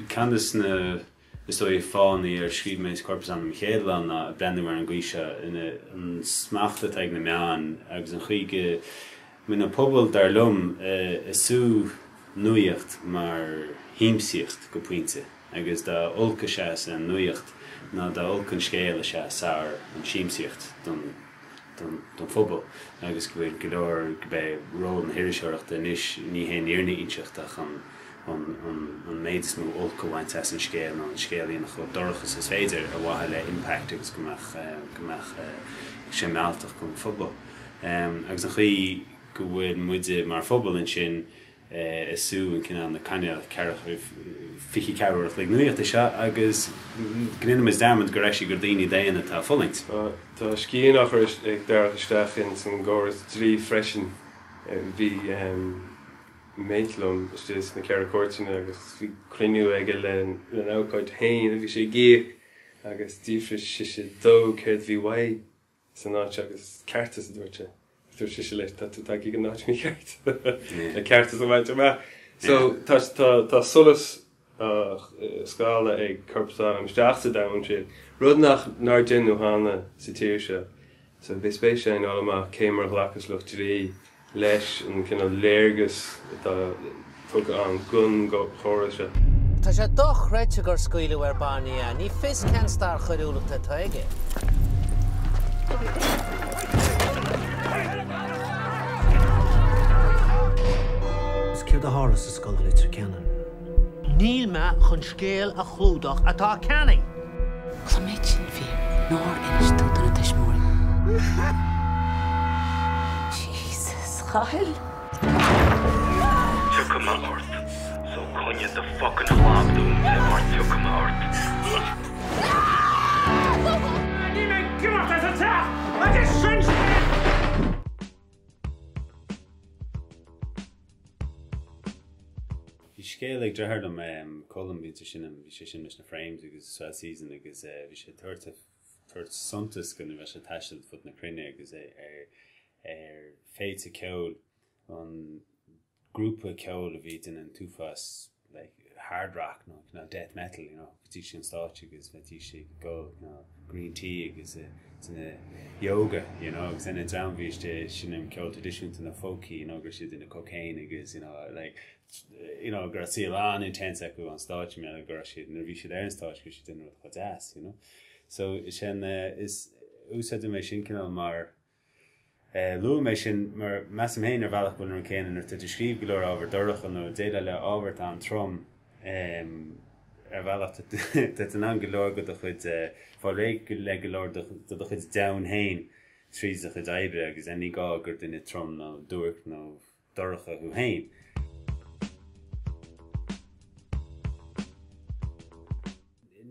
Ceann de na, is dóigh, fáthanna ar scríobh mé Corpus Anam an chéad lá ná ag breathnú ar an gcaoi seo, an smacht atá ag na meáin agus an chaoi go mbíonn an pobal, dar liom, ag sú nuaíocht mar shiamsaíocht go pointe agus dá olc is ea an nuaíocht nó dá olc an scéal is ea is fearr an siamsaíocht don don phobal agus go bhfuil go leor, gurb é ról na hiriseoireachta anois ní hé an fhírinne a inseacht ach an an méid is mó olc a bhaint as an scéal nó an scéal a dhéanamh chomh dorcha is is féidir ar mhaithe le impact agus go mbeadh go mbeadh sé mealltach don phobal. Agus an chaoi go bhfuil muide mar phobal ansin ag sú an cineál na cainéil 24 uair a chloig nuachta seo agus go ndéanann muid dearmad gur actually gur daoine daonna atá ag fulaingt. Tá scian á chur ag Darach isteach ins an gcóras dlí freisin. Bhí mate liom istigh sna Ceithre Cúirteanna agus bhí cruinniú aige lena abhcóide féin a bhí sé ag íoc agus d'fhiafraigh sise dó céard a bhí uaidh san áit agus ceartas a dúirt sé. Dúirt sise leis tá tú tagtha ag an áit mícheart le ceartas a bhaint amach. So tá tá solas á scaoileadh ag Corpus Anam isteach sa domhan sin, rud nach nár deineadh cheana sa tír seo. So beidh spéis againn fháil amach cé mar a ghlacas lucht dlí leis an cineál léargas atá tugtha ann don chóras seo. Tá sé dochreidte gur scaoileadh ar bannaí é. Ní fios cén stair choiriúlachta atá aige. Is céard a tharla sa scoil i Leitir Ceanainn? Níl mé chun scéal a chlúdach atá ceannaithe! An méid sin fíor nár inis tú do na tuismitheoirí. Jesus, Chathail. Tiocfaidh mé ort, so coinnigh do fucking chlab dúnta mar tiocfaidh mé ort. Níl mé ag imeacht as an teach agus sin scéal! Bhí scéal ag deartháir liom, Colm, bíonn sé sin, bhí sé sin leis na Frames agus Swell Season agus bhí sé ag tabhairt, tabhairt suntas go nuair a bheadh sé ag taisteal fud na cruinne agus é ar, ar féilte ceoil, an grúpa ceoil a bhí ag déanamh an t-uafás like hard rock nó cineál death metal, you know, chuidís an stáitse agus bheidís ag ól you know, green tea agus déanamh yoga, you know, agus then an dream a bhí istigh ag seinm ceol traidisiúnta nó folky, you know, go raibh siad ag déanamh cocaine agus, you know, like, you know, go raibh saol an-intense acu an stáitse, mar go raibh siad, nuair a bhí siad ar an stáitse, go raibh siad ag déanamh rud chomh deas, you know. So, sin, is, úsáidim é sin cineál mar, Luaim é sin mar measaim féin ar bhealach go bhfuil an rud céanna nuair atá tú ag scríobh go leor ábhar dorcha nó ag déileáil le ábhar atá an-trom, ar bhealach tá tú in ann go leor de do chuid, fáil réidh le go leor de do chuid domhan féin tríd do chuid oibre agus ní gá gur duine trom nó duairc nó dorcha thú féin.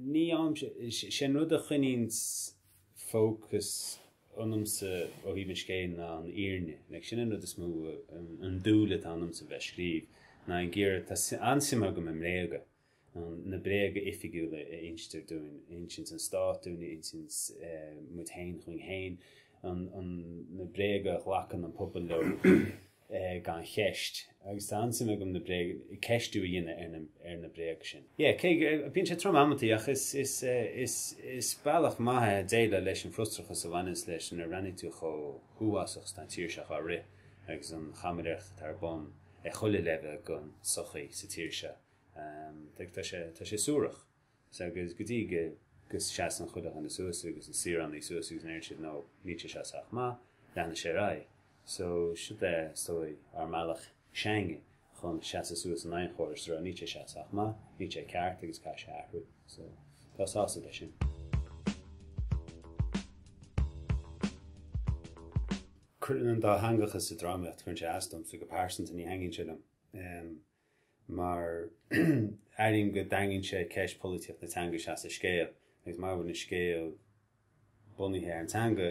Ní sé an rud a choinníonn fócas ionamsa ó thaobh an scéil ná an fhírinne. Like, sin an rud is mó, an dúil atá ionamsa bheith ag scríobh, ná ag iarraidh, tá an-suim agam i mbréaga, na bréaga oifigiúla a instear dúinn, a insíonns an stát dúinn, a insíonns muid féin chugainn féin, na bréaga a ghlacann an pobal leo. gan cheist, agus tá an-suim agam na bréaga, ceistiú a dhéanamh ar na bréaga sin. Yeah, cé go, bíonn sé trom amantaí ach is, is, is, is bealach maith é déileáil leis an bhfrustrachas a bhaineanns leis nuair a bhreathnaíonn tú chomh huafásach is atá an tír seo á rith agus an chaimiléireacht atá ar bun ag chuile leibhéal den tsochaí sa tír seo. Tá sé, tá sé suarach. Agus go dtí go go seasann chuile dhuine suas agus na saoránaigh suas agus ndeireann siad no, níl sé seo sách maith, leanfaidh sé ar aghaidh. So, siod é, is dóigh, ár mbealach s'againne chun seasamh suas in aghaidh an chórais is a rá níl sé seo sách maith, níl sé ceart agus caithfidh sé athrú. So, tá sásamh leis sin. Cuireann an dátheangachas sa drámaíocht, cuireann sé as domsa go pearsanta, ní thaitníonn sé liom. Mar airím go dtarraingíonn sé ceist polaitíocht na teanga isteach sa scéal agus mar bhfuil an scéal bunaithe ar an teanga,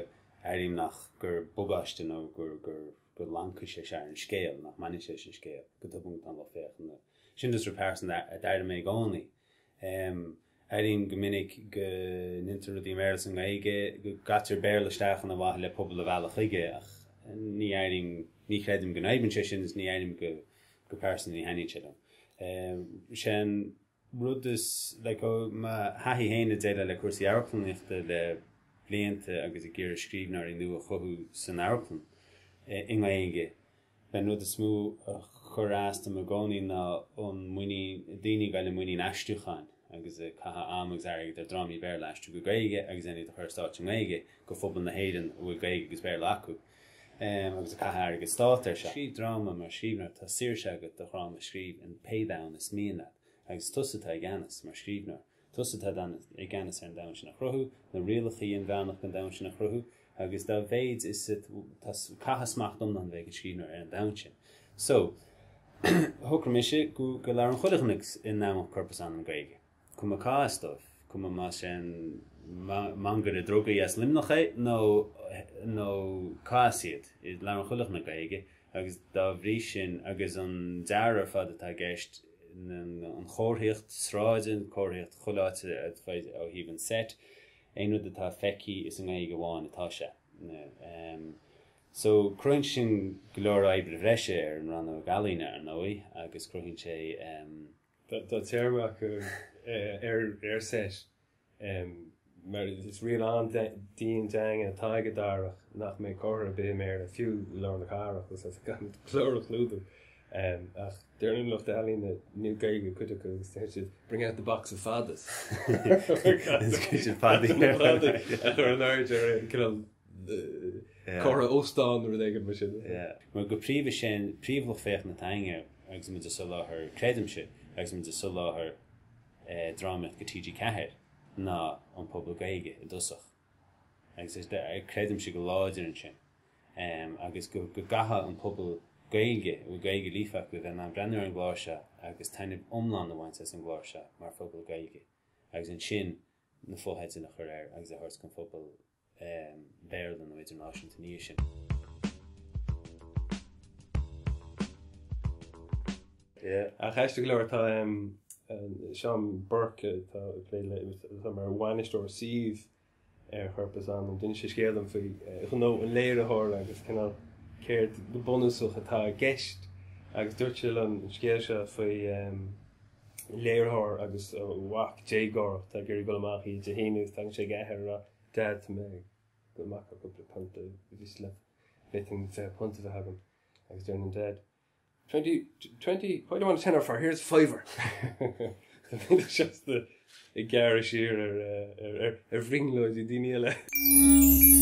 airím nach gur bagáiste nó gur gur gur laincis é seo ar an scéal, nach mbaineann sé leis an scéal, go tobann tá an lucht féachana. Sin just rud pearsanta a d'airigh mé i gcónaí. Airím go minic go ndéantar rudaí i mBéarla is i nGaeilge, go gcaitear Béarla isteach ann ar mhaithe le pobal a mhealladh chuige ach ní airím, ní chreidim go n-oibríonn sé sin is ní airím go, go pearsanta ní thaitníonn sé liom. Sé an rud is, like, ó mo thaithí féin ag déileáil le cúrsaí amharclannaíochta le blianta agus ag iarraidh scríbhneoirí nua a chothú san amharclann i nGaeilge, B'é an rud is mó a chuir as dom i gcónaí ná an muinín, daoine ag dul i muinín aistriúcháin agus ag caitheamh am agus airgid ar drámaí Béarla a aistriú go Gaeilge agus iad a chur ar stáitse i nGaeilge go phobal na hÉireann a bhfuil Gaeilge agus Béarla acu agus ag caitheamh airgead stáit air seo. Scríobh dráma mar scríbhneoir, tá saoirse agat do dhráma a scríobh in pé domhan is mian leat agus tusa atá i gceannas mar scríbhneoir. Tusa atá i gceannas ar an domhan sin a chruthú, na rialacha inmheánacha don domhan sin a chruthú, agus dá mhéid is atá, caithfidh smacht iomlán a bheith ag an scríbhneoir ar an domhan sin. So, shocraigh mise go go labhrann chuile dhuine i ndomhan Corp is Anam Gaeilge. Cuma cá as dóibh, cuma más é an mangaire drugaí as Luimneach é nó nó cá as iad, labhrann chuile dhuine Gaeilge, agus dá bhrí sin, agus an dearadh ar fad atá i gceist, an chomharthaíocht sráide, an chomharthaíocht chuile áit ó thaobh an set, aon rud atá feicthe is i nGaeilge amháin atá sé. So cruthaíonn sin go leor oibre bhreise ar an rannóg ealaíne, ar ndóigh, agus cruthaíonn sé. Tá téarma acu ar set Mar is riail an-dian daingean atá ag Darach nach mbeidh comhartha ar bith i mBéarla, fiú i lár na cathrach, agus gan glór a chlúdú. Ach deir an lucht ealaíne, níl Gaeilge ag cuid acu agus deir siad, bring out the box of fadas. Is siad fadaí a chur in airde ar an cineál comhartha óstán nó rud éigin mar sin. Mar go príomha sin, príomhlucht féachana atá againne agus muid ag soláthar, creidimse, agus muid ag soláthar drámaíocht go TG4 ná an pobal Gaeilge i dtosach. Agus creidimse go láidir ansin. Agus go gcaithfidh an pobal Gaeilge, a bhfuil Gaeilge líofa acu, a bheith in ann breathnú ar an gclár seo agus taitneamh iomlán a bhaint as an gclár seo mar phobal Gaeilge. Agus ansin na fotheidil a chur air agus a thabhairt don phobal Béarla nó idirnáisiúnta ina dhiaidh sin. Ach aisteach go leor tá Seán Burke atá ag plé le atá mar bhainisteoir suímh ar Chorp is Anam. D'inis sé scéal dom faoi ghnó an léiritheora agus cineál céard go bunúsach atá i gceist agus dúirt sé liom an scéal seo faoi léiritheoir agus a mhac déagórach atá ag iarraidh dul amach oíche Dé hAoine agus tagann sé ag a athair ag rá Dad tá mé ag dul amach ar cúpla punt ar mhiste leat bhféadfainn £20 a bheith agam agus deireann an Dad 20, 20, why do you want a tenner for? Here's a fiver. Tá mé seasta ag gearradh siar ar ar ar bhrionglóidí daoine eile.